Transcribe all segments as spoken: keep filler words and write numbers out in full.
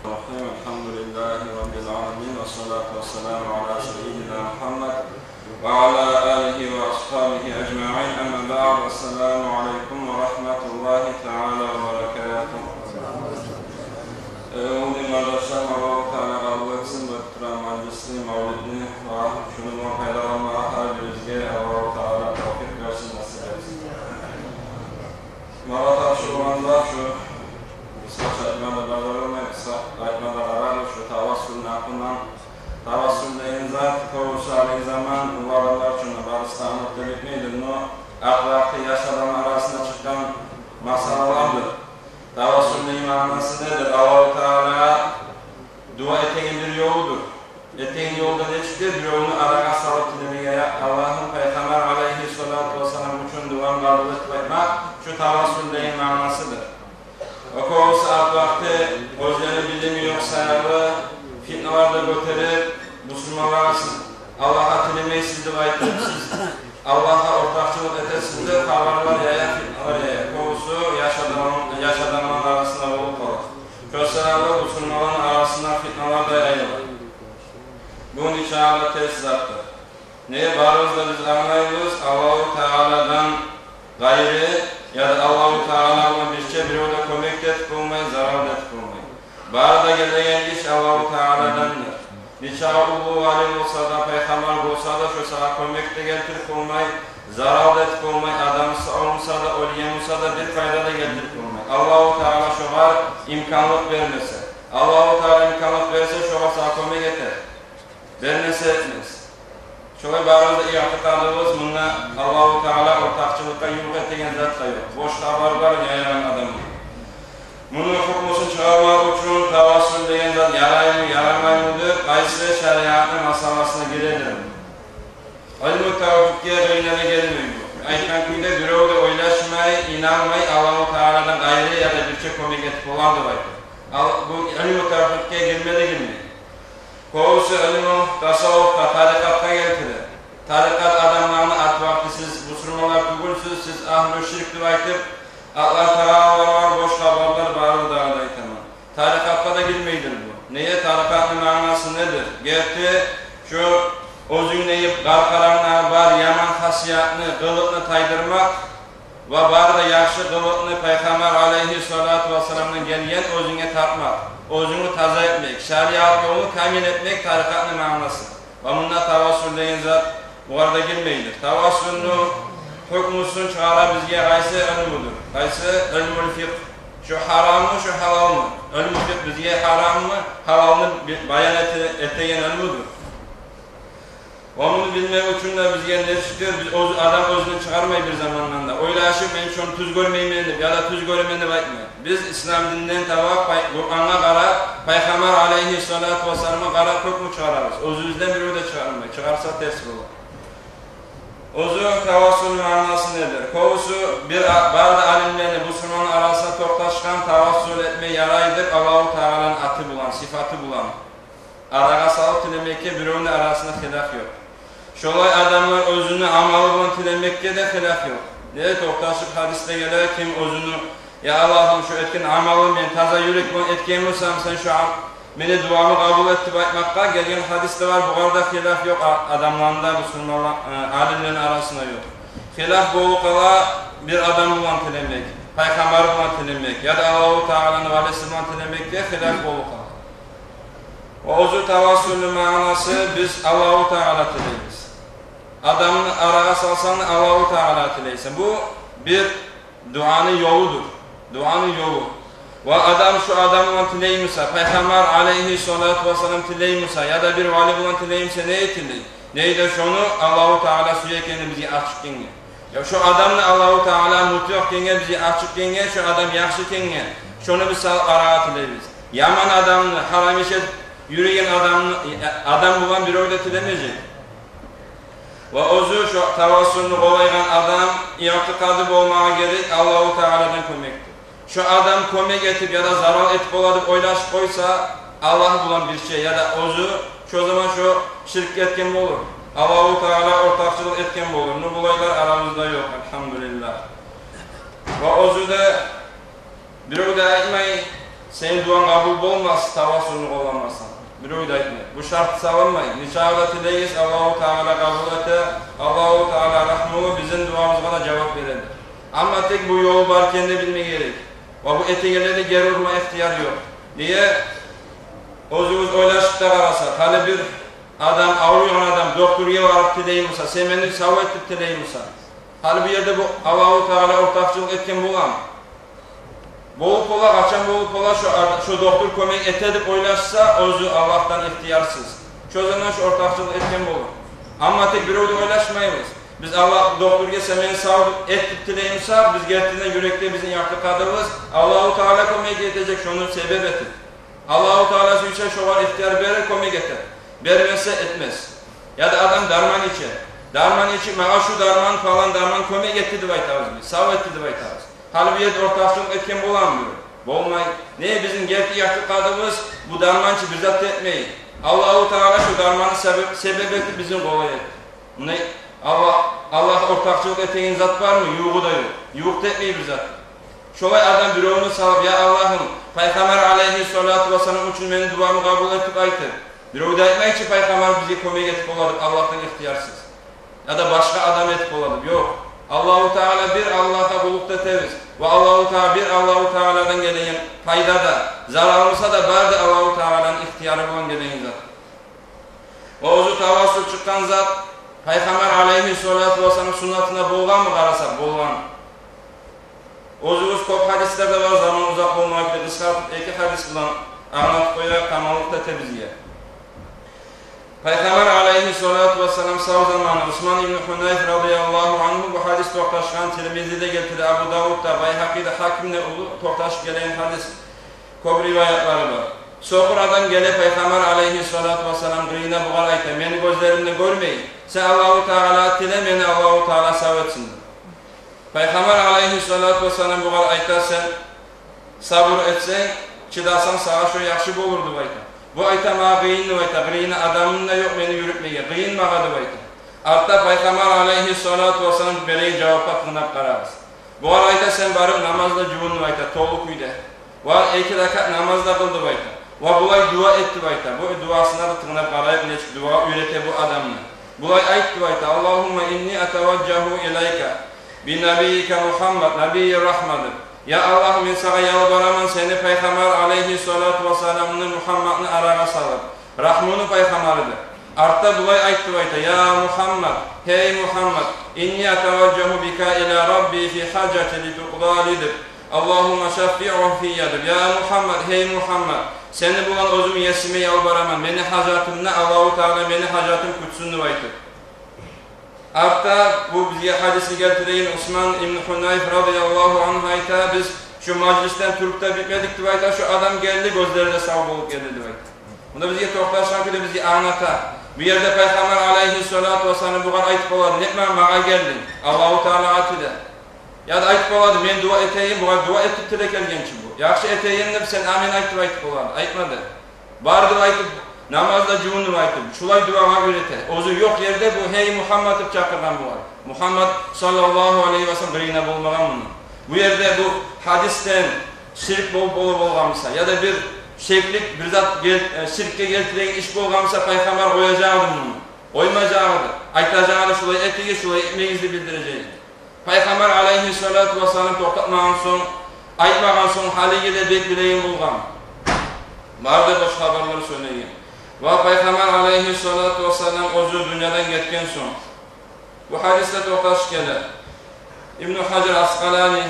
الرحيم. الحمد لله رب العالمين، والصلاة والسلام على سيدنا محمد وعلى آله وأصحابه أجمعين. أما بعد، السلام عليكم ورحمة الله تعالى وبركاته. Э, умуми къардашлар, Аллагьу Таала къабул этсин бу турагъан мажлисни, мавлидни ва шуну булан пайдаланмагъа гьар бирибизге Аллагьу Таала тавфикъ берсин, насип этсин. Магъа тапшурулгъан зат шу, къысгъача айтма да бажарылмай, къысгъа айтма да къарарбыз шу тавассулну гьакъындан. Тавассул деген зат, кёбюсю гьалиги заман уллу адамлар учун барысы да англап да битмейдир, но акъ вакъти яш адамлар арасында чыкъгъан масъалалардыр. Тавассулну маънасы недир? Аллагьу Таалагъа дуа этеген бир ёлудур. Этеген ёлу да нечикдир? Биревню арагъа салып тилемеге, я Аллагьым, Пайхаммар алайгьиссалату вассалам учун дуамны къабул эт деп айтмакъ, шу тавассул деген маънасыдыр. О кёбюсю акъ вакъти оьзлени билими ёкъ саялы фитналар да гётерип, бусурманлар арасында Аллагьгъа тилемейсиз деп айтып, сиз Аллагьгъа ортакъчылыкъ этесиз деп хабарлар яя, фитналар яя. Кёбюсю яш адам, яш адамланы арасында болуп къала. Шо саялы бусурманланы арасында фитналар да яйыла. Бу нечакъы да терс затдыр. Неге, барыбыз да биз англайбыз, Аллагьу Тааладан къайры, яда Аллагьу Таала булан бирче бирев де кёмек де этип болмай, зарал да этип болмай. Бары да гелеген иш Аллагьу Тааладандыр. Нечакъы уллу вали болса да, пайхаммар болса да, шо сагъа кёмек де гелтирип болмай, зарал да этип болмай, адам сав буса да, оьлген буса да, бир пайда да гелтирип болмай. Аллагьу Таала шогъар имканлыкъ бермесе. Аллагьу Таала имканлыкъ берсе, шогъар сагъа кёмек этер. Бермесе, этмес. Шолай барыбыз да иътикъадыбыз, мунда Аллагьу Таала ортакъчылыкъгъа ювукъ этеген зат да ёкъ. Бош хабарлар яягъан адам. Муну гьукмусун чыгъармакъ учун тавассул деген зат яраймы, ярамаймы деп, къайсы шариатны масъаласына гиредир? Илму тавгьидге гьайына да гелмей бу. Айтгъан кюйде, бирев де ойлашмай, инанмай, Аллагьу Тааладан къайры яда бирче кёмек этип болар деп айтып. Ал, бу илму тавгьидге гирме де гирмей. Кёбюсю илму тасаввуфгъа, тарикъатгъа гелтире. Тарикъат адамланы ат вакъти сиз бусурманлар тюгюлсюз, сиз агьлу ширк деп айтып, атлар, тагъалар, бош хабарлар, барын дагъы да айтаман. Тарикъатгъа да гирмейдир бу. Неге, тарикъатны маънасы недир? Герти шо оьзюнгде къаркъарангда бар яман хасиятны, къылыкъны тайдырмакъ, ва бары да яхшы къылыкъны Пайхаммар алайгьиссалату вассаламдан гелген оьзюнге тартмакъ, оьзюнгню таза этмек, шариат ёлну камил этмек тарикъатны маънасы. Ва мунда тавассул деген зат бугъар да гирмейдир. Тавассулну гьукмусун чыгъара бизге къайсы илмудур? Къайсы? Илмул фикъгь. Шо гьараммы, шо гьалалмы? Илмул фикъгь бизге гьараммы, гьалалны би-, баян эте-, этеген илмудур. Ва муну билмек учун да бизге нечикдир, биз оьз-, адам оьзюнден чыгъармай бир замандан да. Ойлашып, мен шону тюз гёрмеймен деп, яда тюз гёремен деп айтмай. Биз ислам динден таба пай-, Къурангъа къарап, Пайхаммар алайгьиссалату вассаламгъа къарап гьукму чыгъарабыз. Оьзюбюзден бирев де чыгъармай. Чыгъарса, терс болур. Оьзю тавассулну маънасы недир? Кёбюсю бир а-, бары да алимлени, бусурманны арасында токъташгъан, тавассул этме ярай деп Аллагьу Тааланы аты булан, сыфаты булан арагъа салып тилемекге биревню арасында хилаф ёкъ. Шолай адамлар оьзюню амалы булан тилемекге де хилаф ёкъ. Неге, токъташып, гьадисде геле, ким оьзюню, я Аллагьым, шо этген амалым мен таза юрек булан этген бусам, сен шо ам-, мени дуамны къабул эт деп айтмакъгъа гелген гьадис де бар, бугъар да хилаф ёкъ а-, адамланы да, бусурманла-, э, алимлени арасында ёкъ. Хилаф болуп къала бир адам булан тилемек, пайхаммар булан тилемек, яда Аллагьу Тааланы валиси булан тилемекге хилаф болуп къала. Ва оьзю тавассулну маънасы, биз Аллагьу Таалагъа тилейбиз. Адамны арагъа салсанг да, Аллагьу Таалагъа тилейсен. Бу бир дуаны ёлудур. Дуаны ёлу. Ва адам шо адам булан тилеймиса, Пайхаммар алайгьиссалату вассалам тилеймиса, яда бир вали булан тилеймиса, неге тилей? Неге де шону Аллагьу Таала сюе экени бизге ачыкъ экенге. Я шо адамны Аллагьу Таала мутиъ экенге, бизге ачыкъ экенге, шо адам яхшы экенге, шону биз салып арагъа тилейбиз. Яман адамны, гьарам иш этип юрюген адамны, э, адам булан бирев де тилемежек. Ва оьзю шо тавассулну къоллайгъан адам иътикъады болмагъа герек Аллагьу Тааладан кёмекни. Шо адам кёмек этип яда зарал этип бола деп ойлашып къойса, Аллагь булан бирче, яда оьзю шо заман шо ширк этген болур. Аллагьу Таалагъа ортакъчылыкъ этген болур. Ну, булайлар арабызда ёкъ, альгьамдулиллагь. Ва оьзю де бирев де айтмай, Сени дуанг къабул болмас, тавассулну къолламасанг. Бирев де айтмай. Бу шарт салынмай. Нечакъы да тилегиз, Аллагьу Таала къабул эте. Аллагьу Таала рагьмулу, бизин дуабызгъа да жавап береди. Амма тек бу ёлу бар экенни билме герек. Ва бу этегенлеге де гери урма ихтияр ёкъ. Неге? Оьзюгюз ойлашып да къарасакъ, гьали бир адам, авруйгъан адам докторгъа барып тилей буса, сен мени сав эт деп тилей буса, гьали бу ерде бу Аллагьу Таала ортакъчылыкъ этген боламы? Болуп бола, къачан болуп бола, шо ад-, шо доктор кёмек эте деп ойлашса, оьзю Аллагьдан ихтиярсыз. Шо заман шо ортакъчылыкъ этген болур. Амма тек бирев де ойлашмайбыз. Биз Аллагь докторгъа, сен мени сав эт деп тилей буса, биз гертиден юрекде бизин ягътыкъадыбыз, Аллагьу Таала кёмек этежек шону себеп этип. Аллагьу Таала сюйсе шогъар ихтияр берер, кёмек этер. Бермесе, этмес. Яда адам дарман иче. Дарман ичип, магъа шу дарман, палан дарман кёмек этди деп айтабыз биз, сав этди деп айтабыз. Гьали бу ерде ортакъчылыкъ этген боламы бирев? Болмай. Не, бизин герти ягътыкъадыбыз, бу дарман чы бир зат да этмей. Аллагьу Таала шу дарманны себеп, себеп этип бизин къолай этди. Муна Аллагь, Аллагьгъа ортакъчылыкъ этеген зат бармы? Ювугъу да ёкъ. Ювукъ да этмей бир зат. Шолай адам биревню салып: «Я Аллагьым, Пайхаммар алайгьиссалату вассалам учун мени дуамны къабул эт», — деп айтып, бирев де айтмай чы: «Пайхаммар бизге кёмек этип бола», — деп, Аллагьдан ихтиярсыз. Яда башгъа адам этип бола деп. Ёкъ. Аллагьу Таала бир, Аллагьгъа къуллукъ да этебиз. Ва Аллагьу Таала бир, Аллагьу Таалладан гелеген пайда да, зарал буса да, бары да Аллагьу Тааланы ихтияры булан гелеген зат. Ва оьзю тавассул чыкъгъан зат Пайхаммар алайгьиссалату вассалам суннатында болгъанмы къарасакъ, болгъан. Оьзюбюз кёп гьадислер де бар, заман узакъ болмагъа гьакъ, къысгъартып эки гьадис булан англатып къояйыкъ, таманлыкъ да эте бизге. Пайхаммар алайгьиссалату вассалам сав заманы Усман ибн Хунайф радияллагьу ангьу, бу гьадис токъташгъан, Тирмизи де гелтире, Абу Давуд да, Байгьакъи де, Гьаким де, уллу токъташып гелеген гьадис. Кёп риваятлары бар. Сокъур адам геле Пайхаммар алайгьиссалату вассалам къырыйына, бугъар айта: «Мени гёзлерим де гёрмей, сен Аллагьу Тааладан тиле, мени Аллагьу Таала сав этсин», — деп. Пайхаммар алайгьиссалату вассалам бугъар айта: «Сен сабур этсенг, чыдасанг, сагъа шо яхшы болур», — деп айта. Бу айта: «Магъа къыйын», — деп айта, — «къырыйымда адамым да ёкъ мени юрютмеге, къыйын магъа», — деп айта. Артда Пайхаммар алайгьиссалату вассалам береген жавапгъа тынглап къарагъыз. Бугъар айта: «Сен барып намазгъа жувун», — деп айта, — «толу кюйде. Ва эки ракаат намаз да къыл», — деп айта. «Ва булай дуа эт», — деп айта. Бу дуасына да тынглап къарайыкъ, нечик дуа уьйрете бу адамны. «Булай айт», — деп айта: «Аллагьумма инни атаважжагьу илайка би набийика Мухаммад, набийи рахма», — деп. «Я Аллагь, мен сагъа ялбараман, сени Пайхаммар алайгьиссалату вассаламны, Мухаммадны арагъа салып, рагьмуну пайхаммары», — деп. Артда булай айт деп айта: «Я Мухаммад, гьей Мухаммад, инни атаважжагьу бика ила Рабби фи гьажати литукъда ли», — деп. «Аллагьумма шаффигьу фийя», — деп. «Я Мухаммад, гьей Мухаммад, сени булан оьзюм Есиме ялбараман, мени гьажатымны, Аллагьу Таала мени гьажатым кютсюн», — деп айтып. Артда бу бизге гьадисни гелтиреген Усман ибн Хунайф радияллагьу ангьу айта: «Биз шу мажлисден туруп да битмедик, — деп айта, — шу адам гелди, гёзлери де сав болуп гелди», — деп айта. Мунда бизге токъташгъан кюйде бизге англата. Бу ерде Пайхаммар алайгьиссалату вассалам бугъар айтып бола эди: «Неге магъа гелдинг? Аллагьу Тааладан тиле». Яда айтып бола эди: «Мен дуа этейим», — бугъар дуа этип тилеп гелген чи бу. «Яхшы, этейим», — деп, «Сен амин айт», — деп айтып бола эди. Айтмады. «Бар», — деп айтып, «намазгъа жувун», — деп айтып, шулай дуагъа уьйрете. Оьзю ёкъ ерде бу «гьей Мухаммад» деп чакъыргъан бугъар. Мухаммад саллаллагьу алайгьи ва саллам къырыйында болмагъан муну. Бу ерде бу гьадисден ширк бол-, болуп болгъан буса, яда бир шеклик, бир зат гел-, э, ширкге гелтиреген иш болгъан буса, Пайхаммар къояжакъ эди муну. Къоймажакъ эди. Айтажакъ эди: «Шулай этигиз, шулай этмегиз», — деп билдирежек эди. Пайхаммар алайгьиссалату вассалам токътатмагъан сонг, айтмагъан сонг, гьалиги де бек билеген болгъан. Бары да бош хабарлар сёйлеген. Ва Пайхаммар алайгьиссалату вассалам оьзю дюньядан гетген сонг, бу гьадисде токъташып геле. Ибну Гьажар Аскъалани,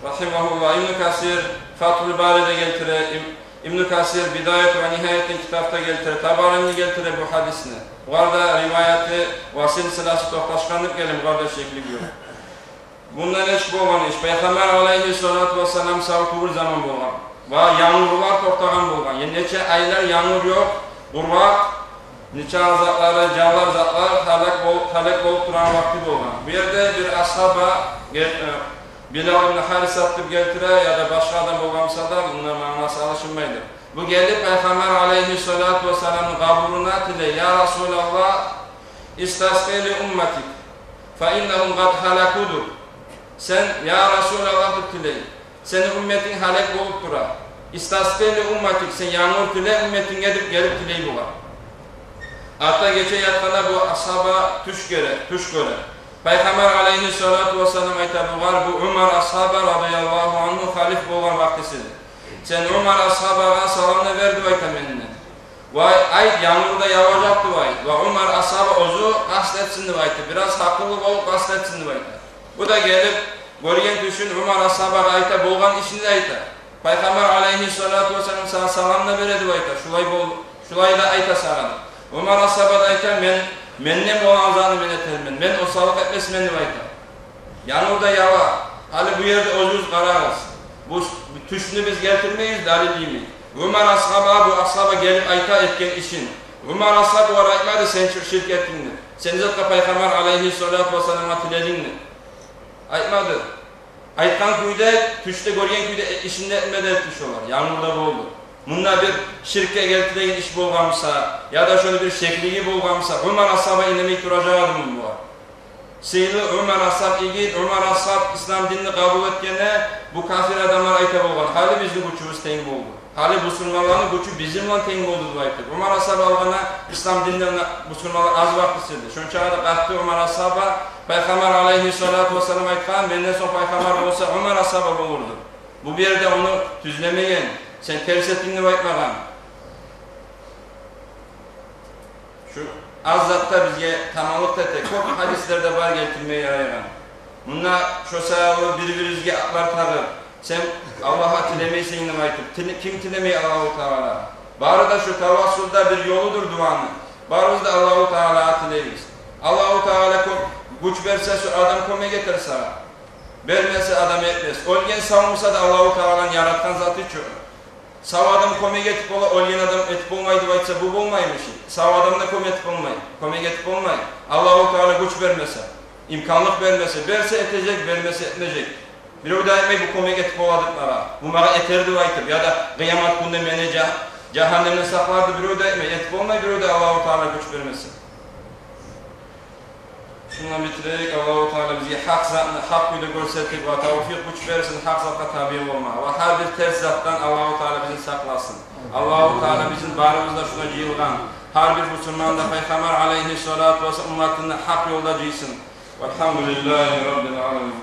рагьимагьуллагь, Ибну Касир Фатгьул Бариде гелтире, Иб-, Ибну Касир Бидаят ва Нигьаят деген китапда гелтире, Табарани гелтире бу гьадисни. Булар да риваяты ва силсиласы токъташгъан деп геле, буларда шеклик ёкъ. Мунда нечик болгъан иш? Пайхаммар алайгьиссалату вассалам сав тюгюл заман болгъан. Ва янгурлар токътагъан болгъан. Яни нече айлар янгур ёкъ, къургъакъ, нече затлары, жанлар, затлар гьалек бол-, гьалек болуп турагъан вакъти болгъан. Бу ерде бир асгьаба гел-, э, Билал ибн Гьарисат деп гелтире, яда башгъа адам болгъан буса да, муну маънасы алышынмайды. Бу гелип Пайхаммар алайгьиссалату вассаламны къабуруна тилей: «Я Расулаллагь, истаскъи ли умматик, фа иннагьум къад гьалаку», — деп. «Сен, я Расулаллагь, — деп тилей, — сени умматынг гьалек болуп тура. «Истаскъи ли умматик», сен янгур тиле умметинге деп гелип тилей бугъар. Артда гече ятгъанда бу асгьаба тюш гёре, тюш гёре. Пайхаммар алайгьиссалату вассалам айта бугъар, бу Умар асгьаба радияллагьу ангьу халиф болгъан вакътисиди. «Сен Умар асгьабагъа саламны бер деп айта менден. Ва айт, янгур да яважакъ деп айт. Ва Умар асгьаба оьзю къаст этсин деп айта. Бираз гьакъыллы болуп къаст этсин деп айта». Бу да гелип, гёрген тюшюн Умар асгьабагъа айта, болгъан ишни де айта. Пайхаммар алайгьиссалату вассалам сагъа саламны бере деп айта. Шулай бол, шулай да айта сагъа деп. Умар асгьаба да айта, мен, менден болагъан затны мен этермен. Мен осаллыкъ этмесмен деп айта. Янгур да ява. Гьали бу ерде оьзюгюз къарагъыз. Бу, бу тюшню биз гелтирмейбиз далил йимик. Умар асгьаба, бу асгьаба гелип айта этген ишин. Умар асгьаба огъар айтмады, сен ширк этдинг деп. Сен затгъа Пайхаммар алайгьиссалату вассаламгъа тилединг деп. Айтмады. Айтгъан кюйде, тюшде гёрген кюйде, э, ишин де этме де этди шолар. Янгур да болду. Мунда бир ширкге гелтиреген иш болгъан буса, яда шону бир шеклиги болгъан буса, Умар асгьаба инемей туражакъ эдими бугъар? Сыйлы Умар асгьаб, игит Умар асгьаб ислам динни къабул этгенде, бу кафир адамлар айта болгъан: «Гьали бизин гючюбюз тенг болду. Гьали бусурманланы гючю бизин булан тенг болду», – деп айтып. Умар асгьаб алгъанда ислам динде муна бусурманлар аз вакътиси эди. Шончагъа да къатты Умар асгьаба, Пайхаммар алайгьиссалату вассалам айтгъан: «Менден сонг пайхаммар болса, Умар асгьаба болур», – деп. Бу бир ерде ону тюзлемеген, сен терс этдинг деп айтмагъан. Шу аз затда бизге таманлыкъ да эте. Кёп гьадислер де бар гелтирме ярайгъан. Мунда шо саялы бир-биригизге атлар тагъып, сен Аллагьгъа тилемейсен деп айтып. Тиле-, ким тилемей Аллагьу Таала? Бары да шу тавассул да бир ёлудур дуаны. Барыбыз да Аллагьу Таалагъа тилейбиз. Аллагьу Таала кё-, гюч берсе, шо адам кёмек этер сагъа. Бермесе, адам этмес. Оьлген сав буса да Аллагьу Тааланы яратгъан заты чы. Сав адам кёмек этип бола, оьлген адам этип болмай деп айтса, бу болмаймы иши? Сав адам да кёмек этип болмай, кёмек этип болмай. Аллагьу Таала гюч бермесе, имканлыкъ бермесе, берсе этежек, бермесе этмежек. Бирев де айтмай, бу кёмек этип бола деп магъа, бу магъа этер деп айтып, яда къыямат гюнде мени жа-, жагьаннемден сакълар деп бирев де айтмай, этип болмай бирев де, Аллагьу Таала гюч бермесе. Шундан битирейик. Аллагьу Таала бизге гьакъ затны гьакъ кюйде гёрсетип ва тавфикъ, гюч берсин гьакъ затгъа табиъ болма. Ва гьар бир терс затдан Аллагьу Таала бизин сакъласын. Аллагьу Таала бизин барыбызны да шунда жыйылгъан гьар бир бусурманны да Пайхаммар алайгьиссалату вассалам умматыны гьакъ ёлда жыйсын. Валгьамдулиллагьи раббил аламин.